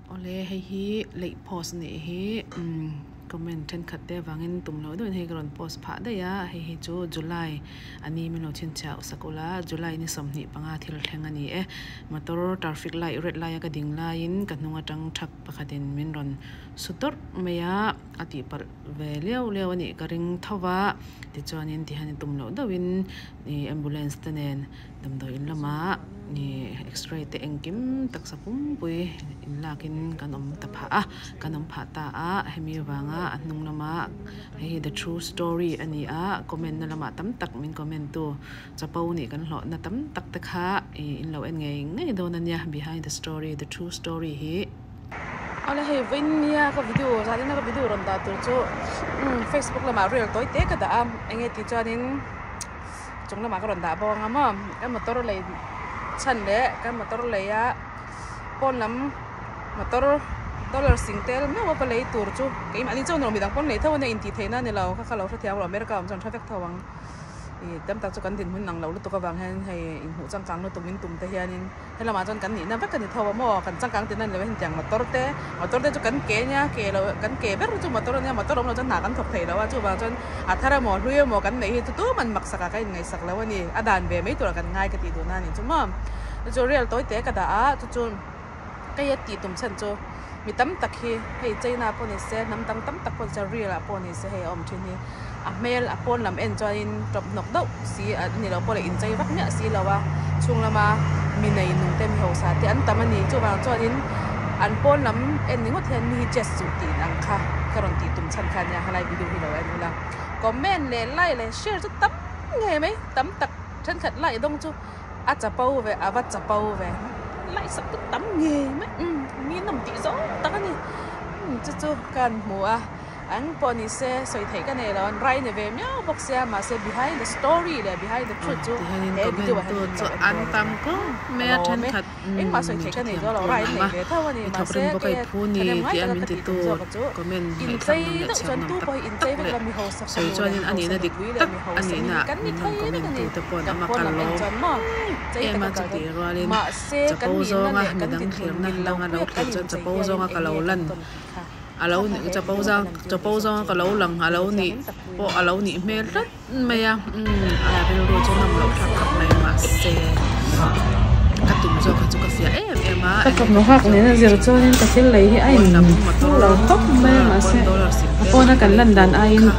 Awle hei hi leih post a nih hi umm comment thenkhat te avangin tum loh deuhin hei ka rawn post phah daih a hei hi chu july a ni min lo chhinchhiah sak ula july ni 25 thil thleng a ni e motor traffic light red lai a ka ding laiin ka hnung atang truck pakhatin min rawn su tawrh mai a a tihpalh ve leu leu a nih ka ring tho va tichuanin tihian tum loh deuhin ih ambulance te nen. Damdawi in lamah ih x-ray te engkim taksa pumpui in lakin kan awm ta phah a kan awm phah ta a hemi avanga a hnung lama hei hi the true story a ni a comment na lamah tam tak min comment tu chapo nih kan hlawh na tam tak te kha ih in lo en ngei ngei dawn a nia behind the story the true story hi. Awle hei vawiin nia ka video zanin a ka video rawn dah tur chu facebook lamah reel tawi te ka dah a enge tih chuanin. Chung lamah ka rawn dah bawk anga maw ka motor lei chhan leh ka motor lei a pawn lam motor dollar sing tel meuh a ka lei tur chu keimahni chu a nuam midang pawn lei tho ania intih theihna a ni lo kha kha lo hrethiam rawh America awm chuan hre vek tho ang ih tam tak chu kan dinhmun ang lo lutuk avang hian hei inhmuh changkang lutuk min tum te hianin. Helamah chuan kan nihna vek a ni tho a maw? Kan changkang tihna a ni lo e, hetiang motor te, motor te chu kan ke nia, ke lo, kan ke ber chu motor a nia, motor awm lo chuan hna kan thawk thei lo a, chuvang chuan a thar emaw hlui emaw kan neih hi chu tuman maksak ah ka inngaihsak lo a ni, a dan ve mai turah kan ngai ka tih duhna a ni chu maw? Chu chu real tawi te ka dah a, chu chu ka ia tih tum chhan chu mi tam tak hi hei China pawh ni se, hnam dang tam tak pawh ni se, real ah pawh ni se hei a awm thin hi, a hmel a pawn lam en chuanin tawp hnawk deuh si a ni lo pawh leh inchei vak miah si lo a chhung lama mi nei nung te mi hausa te an tam a ni chuvang chuanin an pawn lam en ni ngawt hian mi hi chest chuh tih ang kha ka rawn tih tum chhan kha ania helai video hi lo en ula comment leh like leh share chu tam ngei mai tam tak thenkhat like dawng chu a chapo ve a va chapo ve like sak chu tam ngei mai umm mi nawm tih zawng tak a ni chu chu ka han hmu a. An pawh ni se sawi theih ka nei lo an rai ni ve miau bawk sia mahse behind the story leh behind the truth chu Tihianin he video comment ah hian tu min chu lo en an dawn tam a khawp ni mai ka a lawm e thenkhat engmah sawi mi theih ka nei thathiam dawn lo tur rai an an awm a nei ve tho a ni mi mahse thawkrim bawk a kei i phu ni thahnem ngai tih a taka min ka ti tih tu tum zawk a chu comment inchei ngaihthlak nawm leh deuh chhiar chuan nawm tu tak pawh hi tak inchei vek leh la mi hausa sawi fanu leh chuanin mi a hausa nihna dik nupui leh tak mi a hausa mi nihna hi kan ni min rawn thei vek comment a tu ni te paw'n kan ama pawn ka lam en lawm chuan maw chei em taka a kal chuti chuan rualin mahse kan chapo nihna zawnga leh kan midang dinhmun thlirna mil lo danga lo puia thlir kan chuan inchei chapo hianin zawnga ka eng lo nge kan lan tawn tih kha a lo Kha kha he chapo video zang ka lan tir chapo duh zawk zawnga chu ka lo lang a lo mi nih thianghlim tak puiin pawh min a lo lo hre nih sak hmel dawn nia. tlat mai a umm a rilru chu nawm loh thlak khawp mai mahse ka tum zawk hi chu ka fiah em em a Ka enge fanu ka tum hak zawk nena tih zir chu chuanin ka thil lei hi a pawn in lam fu motor lo khawp mai a dollar pawn mahse dollar sing a tel pawna ka kan lei lan dan tur aiin kha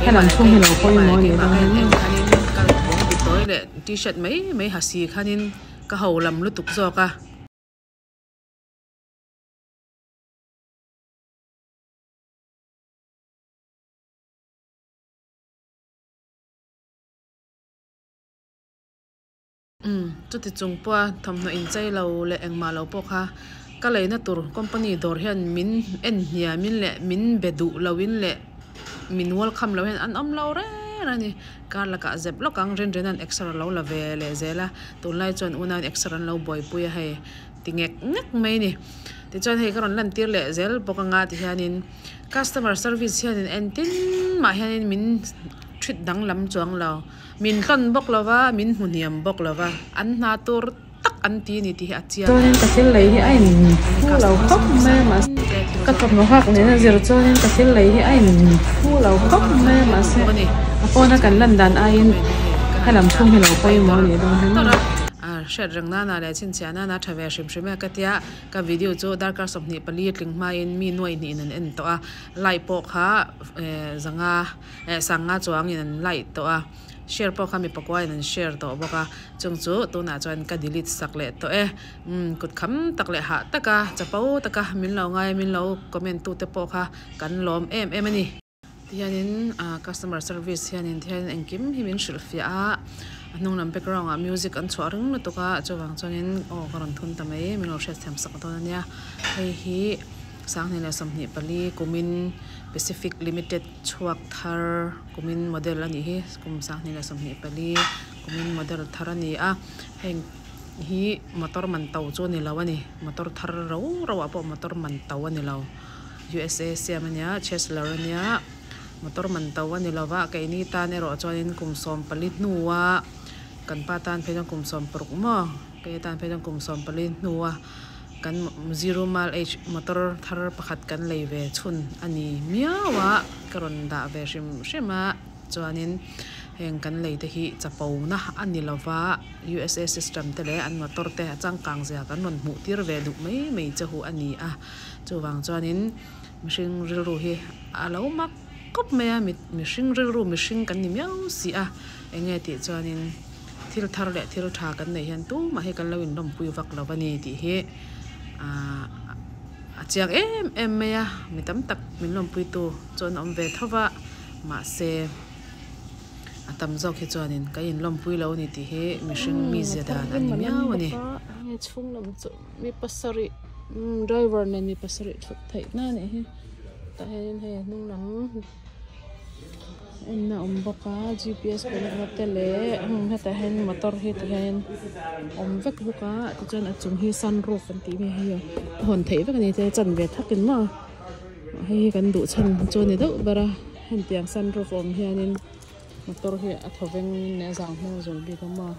helam keimah leh chhung hi lo keimah pawimawh leh a nih keimah dawn ka in hi. en khanin ka bawng bi tawi leh t-shirt mai mai ha si khanin ka ho lam lutuk zawk a. Umm chuti chung pawha thawmhnaw inchei lo leh engmah lo pawh kha ka leina tur company dawr hian min en hniamin leh min be duh loin leh min welcome lo hian an awm lo reng a ni. Kar lakah zep lawk ang rin rin an exer a lo la ve leh zel a tunlai chuan unain exer an lo buaipui a hei ti ngek ngek mai a ni. Tichuan hei ka rawn lantir leh zel bawk anga tihianin customer service hianin entin mah hianin min treat danglam chuang lo. Min tlawn bawk lo va, min hmu hniam bawk lo va, an hna tur tak an ti a ni tih hi a chiang. Chuanin ka thil lei hi a in Ani fu lo customer khawp service mai ah a mahse te thil ka zawrh thawmhnaw te hak thil nena zawrh zir chuanin ka thil lei hi a in fu lo khawp thil mai a hi duh mahse bawk a ni. a pawna kan Chuan lan dan aiin comment hi hei ka han helam dah chhung hi lo tai pawimawh a dawrh nih dawn hi dawrh maw. a, a hriat reng nana leh chhinchhiah nana tha ve hrim hrim e ka tia ka video chu darkar 24 tling hmain mi nuaih hnihin an en tawh a, like pawh kha zanga eh sanga chuangin an like tawh a. Share pawh kha mi pakua in an share tawh bawk a, chung chu tunah chuan ka delete sak leh tawh e. Umm kut kham tak leh hah taka chapo taka min lo ngai a min lo comment tu te pawh kha kan lawm em em a ni. Tihianin ah customer service hianin tihianin engkim hi min hrilh fiah a, a hnung lam background ah music an chhuah ring lutuk a chuvang chuanin aw ka rawn thun ta mai min lo hriatthiam sak dawn a nia. Hei hi 2024 kumin Pacific Limited chhuak thar. Kumin model a nih hi kum 2024 kumin model thar a ni a heng hi motor man to chu a ni lo a ni motor thar ro ro ah pawh motor man to a ni lo U_S_A siam a nia Chesler a nia motor man to a ni lo va keini tan erawh chuanin kum 14 hnua kan pa tan phei chuan kum 16 maw kei tan phei chuan kum 14 hnua. Kan zero mileage motor thar pakhat kan lei ve chhun a ni miau a, ka rawn dah ve hrim hrim a, chuanin heng kan lei te hi chapo na a ni lova USA system te leh an motor te a changkang zia kan rawn hmuh tir ve duh mai mai che hu a ni a, chuvang chuanin mihring rilru hi a lo mak khawp mai a, mihring rilru mihring kan ni miau si a, eng nge tih chuanin. Thil thar leh thil tha kan neih hian tumah hi kan lo inlawmpui vak lo a ni tih hi ahh a chiang em em mai a, mi tam tak min lawmpuitu chu an awm ve tho va, mahse a tam zawk hi chuanin kan inlawmpui lo a ni tih hi mihring mizia dan a ni miau a ni. Chhung lam chu mi pasarih driver nen mi pasarih thut theih na a nih hi tah hianin hei a hnung lam. En a awm bawk a gps connect na te leh hetah hian motor hi ti hian awm vek bawk a tichuan a chung hi sunroof an tih mai hei a hawn theih vek a ni te chanve thakin maw hei hi kan duh chhan chu a ni deuh ber a hetiang sunroof a awm hianin motor hi a thawveng leh a zang hmel zual bik a maw.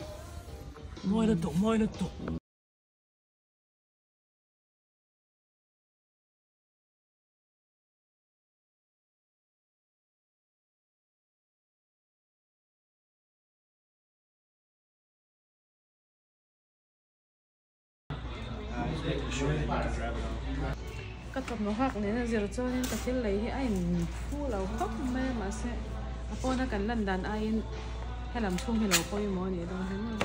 Ka thawmhnaw hak nena zir chuanin ka thil lei hi a in phu lo khawp mai a mahse a pawna kan lan dan aiin helam chhung hi lo pawimawh a nih dawn hi maw.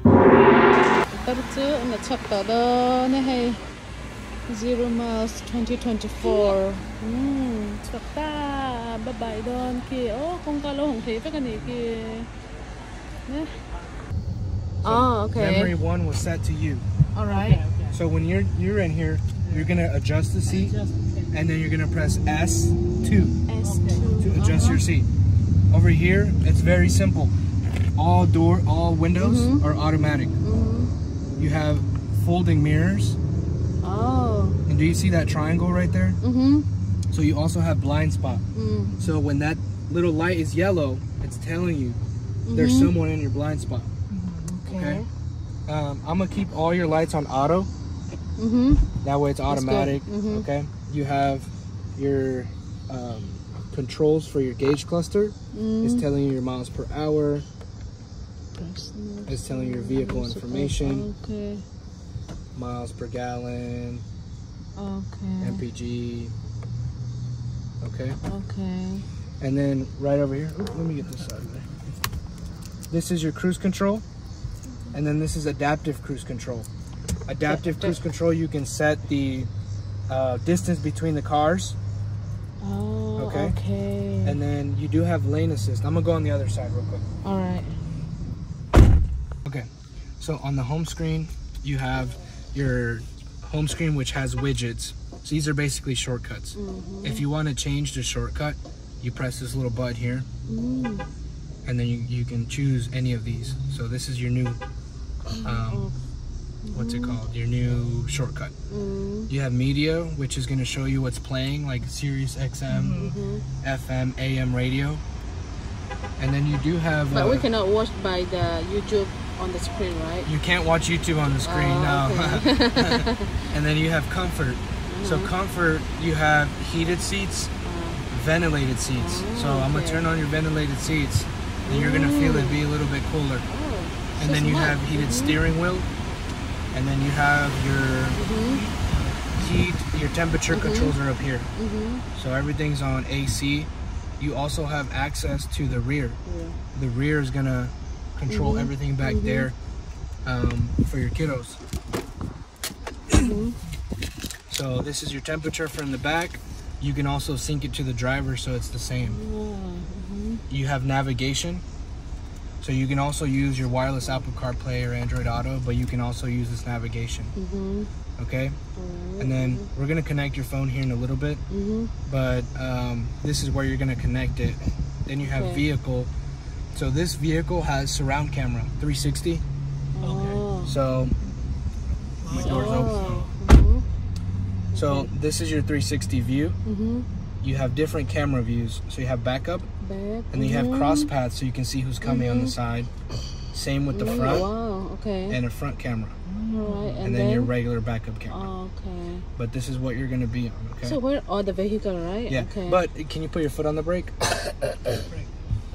Tar chu an la chhuak tawh dawn a hei zero miles 2024 umm chhuak ta bye bye dawn khi aw kawngka lo hawng thei vek a nih khi oh okay memory one was set to you alright so when you're you're in here you're gonna adjust the seat and then you're gonna press S2 S2 to adjust your seat over here it's very simple all door all windows mm -hmm. are automatic mm -hmm. you have folding mirrors oh and do you see that triangle right there mm -hmm. so you also have blind spot mm. so when that little light is yellow it's telling you there's mm-hmm. someone in your blind spot mm-hmm. okay, okay? I'm gonna keep all your lights on auto Mm-hmm. That way it's automatic. Mm-hmm. Okay. You have your controls for your gauge cluster. Mm. It's telling you your miles per hour. It's telling you your vehicle information. Okay. Miles per gallon. Okay. MPG. Okay. Okay. And then right over here, oops, let me get this out of there. This is your cruise control. And then this is adaptive cruise control. Adaptive cruise control, you can set the distance between the cars. Oh, Okay. okay. And then you do have lane assist. I'm gonna go on the other side real quick. All right. Okay. So on the home screen, you have your home screen, which has widgets. So these are basically shortcuts. Mm-hmm. If you want to change the shortcut, you press this little button here. Mm. And then you can choose any of these. So this is your new, what's it called? Your new shortcut. Mm. You have media, which is going to show you what's playing, like Sirius XM, Mm-hmm. FM, AM radio. And then you do have... But we cannot watch by the YouTube on the screen, right? You can't watch YouTube on the screen, Oh, no. Okay. And then you have comfort. So Mm-hmm. comfort, you have heated seats, ventilated seats. Oh, So I'm going to okay. turn on your ventilated seats, and you're going to feel it be a little bit cooler. Oh, And so then you smart. have heated Mm-hmm. steering wheel. And then you have your heat, your temperature controls are up here. Mm-hmm. So everything's on AC. You also have access to the rear. Yeah. The rear is going to control Mm-hmm. everything back there for your kiddos. Mm-hmm. So this is your temperature from the back. You can also sync it to the driver so it's the same. Mm-hmm. You have navigation. So you can also use your wireless Apple CarPlay or Android Auto, but you can also use this navigation. Mm-hmm. Okay? And then we're gonna connect your phone here in a little bit, Mm-hmm. but this is where you're gonna connect it. Then you have Okay. vehicle. So this vehicle has surround camera, 360. Oh. So my door's open. Oh. Mm-hmm. So this is your 360 view. Mm-hmm. You have different camera views. So you have backup, Back. and then you have cross paths so you can see who's coming on the side. Same with the front Wow. Okay. and a front camera, All right. and, then, your regular backup camera. Okay. But this is what you're gonna be on, okay? So where are the vehicle, right? yeah. Okay. But can you put your foot on the brake?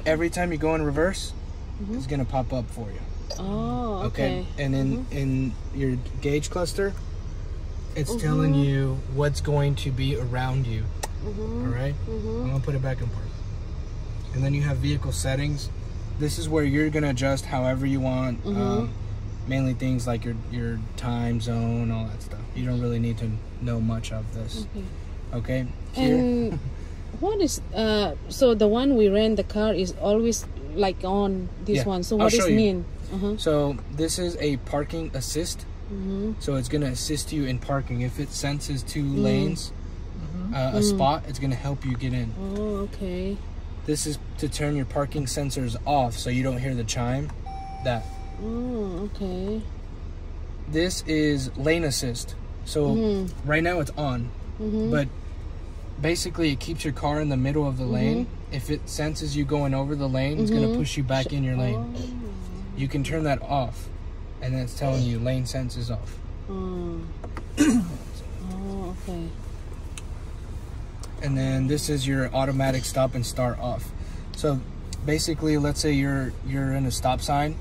Every time you go in reverse, it's gonna pop up for you. Oh. Okay. Okay. And then in your gauge cluster, it's telling you what's going to be around you. Mm-hmm. All right? I'm gonna put it back in park. And then you have vehicle settings. This is where you're gonna adjust however you want. Mainly things like your time zone, all that stuff. You don't really need to know much of this. Okay. Okay. Here, And what is so the one we rent the car is always like on this Yeah, one. So I'll what show does you. mean? Uh-huh. so this is a parking assist. Mm-hmm. So it's gonna assist you in parking. If it senses two lanes, a spot, it's gonna help you get in. Oh, okay. This is to turn your parking sensors off so you don't hear the chime. That. Oh, okay. This is lane assist. So right now it's on, but basically it keeps your car in the middle of the lane. If it senses you going over the lane, it's gonna push you back in your lane. You can turn that off, and then it's telling you lane sense is off. Oh. Oh, okay. And then this is your automatic stop and start off. So basically, let's say you're in a stop sign,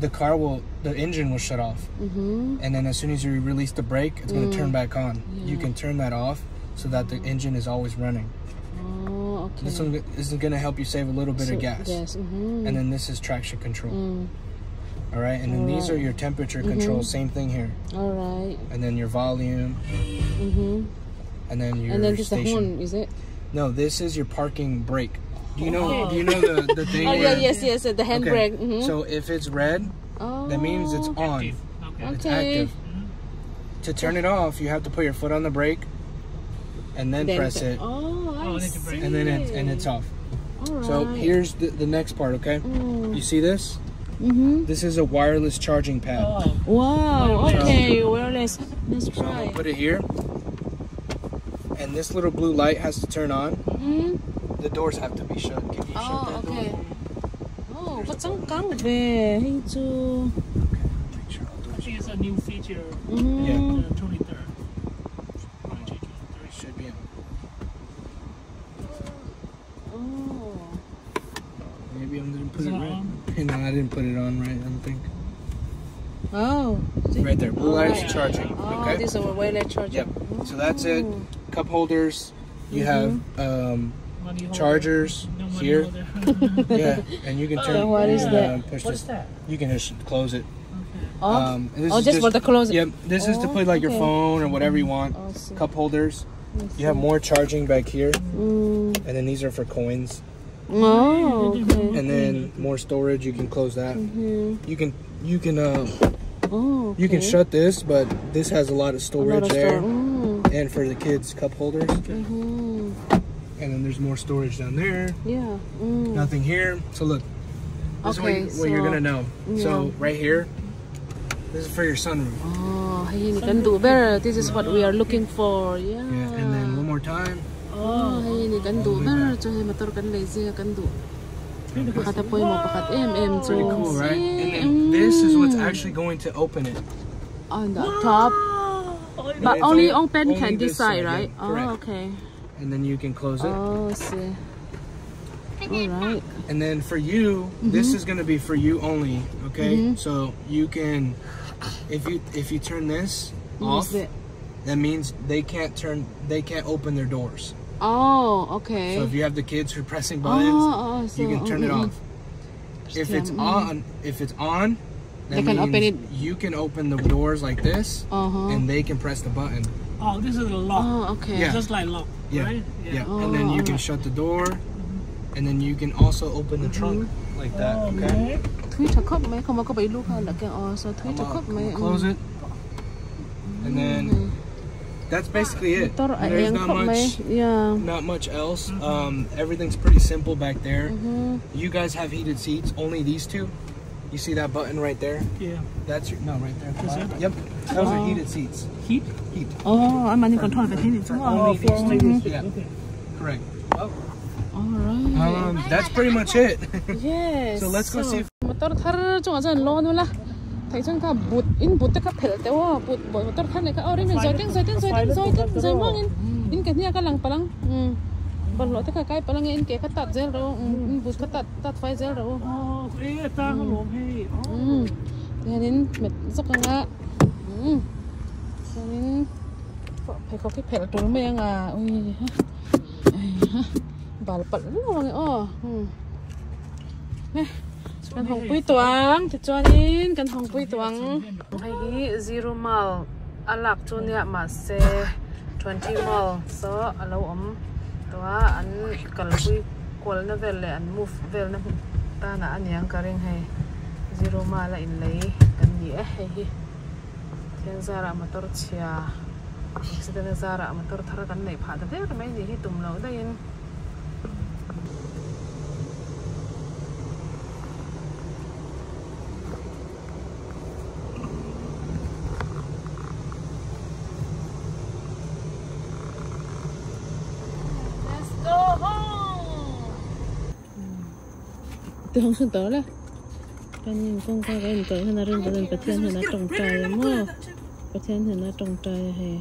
the car will, the engine will shut off. Mm-hmm. And then as soon as you release the brake, it's gonna turn back on. You Yeah. can turn that off so that the engine is always running. Oh, okay. This one this is gonna help you save a little bit So, of gas. Yes. Mm-hmm. And then this is traction control. Mm. All right, and then these are your temperature controls. Same thing here. All right. And then your volume, Mm-hmm. and then your And then this is the station. horn, is it? No, this is your parking brake. Do you know? Do you know the thing? Oh yeah, where- yes, yes, the Okay. handbrake. Mm-hmm. So if it's red, oh. that means it's on. Active. Okay. It's Okay. active. To turn it off, you have to put your foot on the brake, and then, press it, Oh, I Oh, need to brake. and then it's off. All right. So here's the next part. Okay, you see this? Mm-hmm. This is a wireless charging pad. Oh, Wow. Wireless. Okay, wireless. Let's So I'm try. gonna put it here, and this little blue light has to turn on. Mm-hmm. The doors have to be shut. Can you shut Oh, that okay. door? Oh, có trắng căng về hay chưa? Okay, make sure all I doors think it's a new feature. Mm-hmm. Yeah. The 23rd. 2023. should be on. Oh. Maybe I didn't put Is it it right. on? No, I didn't put it on right. I don't think. Oh. Right there, blue light is Alright. charging. Oh, Okay. this is a wireless charger. Yep. So that's it. Cup holders. You have Money holder. chargers No money here. holder. Yeah, and you can turn. So what is that? Push What this. is that? You can just close it. Okay. Oh, And this oh is just for the close. Yep. This is to Oh, put like your okay. phone or whatever you want. Oh, see. Cup holders. I You have see. more charging back here, Mm. and then these are for coins. Oh, okay. And then more storage. You can close that. Mm-hmm. You can Oh, you can okay. shut this, but this has a lot of A storage lot of there, store. Mm. and for the kids, cup holders. Mm-hmm. And then there's more storage down there. Yeah. Mm. Nothing here. So look, this Okay, is what, you, what you're so- gonna know. So right here, this is for your sunroof. Oh, hey, you can do better. This is what we are looking for. Yeah. Yeah, and then one more time. Oh, hey, you can do better. Cho hei motor kan lei zia kan do. Pakhat a poi mo pakhat em em chu. Pretty cool, right? And then this is what's actually going to open it. On the top. Oh, But It's only open only can this this side, side, yeah, right? Oh, correct. okay. And then you can close it. Oh, see. All right. And then for you, this is gonna be for you only, okay? So you can, if you turn this off, that? that means they can't open their doors. Oh, okay. So if you have the kids who are pressing buttons, oh, so, you can turn it off. If it's on, that They can open means it. You can open the doors like this, and they can press the button. Oh, this is a lock. Oh, okay. Yeah. Just like lock, Yeah. right? Yeah, and then you can shut the door, and then you can also open the trunk like that. Okay. Okay. thui tha khawp mai khawma ka bai lu kha la keng aw so thui tha khawp mai Close it and then that's basically it. Motor a There's eng not khawp mai much yeah not much else. Everything's pretty simple back there. You guys have heated seats, only these two. You see that button right there? Yeah. That's your no right there. at the Is bottom. it? Yep. Those are heated seats. Heat? Heat. Oh an mahni control ve thei ni chu Only Oh, for these only two. these two. Yeah. Okay. Correct. Alright. That's pretty much it. Yes. So let's go see if Motor thar chungah chuan lawn ula thei chuan kha but in but te kha phel teuh aw but motor thar nei kha aw ring zawi teng zawi teng zawi teng zawi teng zawi muangin in ke hniak a lang palang umm bawlhhlawh te kha kai palang e in ke kha tat zel rawh u in but kha tat tat fai zel rawh u Oh, eh, tang alawm hei. Oh. Umm tihianin hmet zawk anga umm chuanin pheikhawk hi phelh tur mai anga ui ha ha bal palh viau ang e aw umm kan hawngpui tawh ang tichuanin kan hawngpui tawh ang hei hi zero mile a lak chu nia mahse 20 mile saw a lo awm tawh a an kalpui kualna vel leh an move velna hmun tanah a niang ka ring hei zero mile a inlei kan ni e hei hi thian zarah motor chhia accident a zarah motor thar kan neih phah ta der mai ni hi tum loh daihin. Let's go home. Te hong sun tawh le. Panin kawngka ka en kalh hian a rin dawn Pathian hian a tawngtai a maw Pathian hian a tawngtai a hei.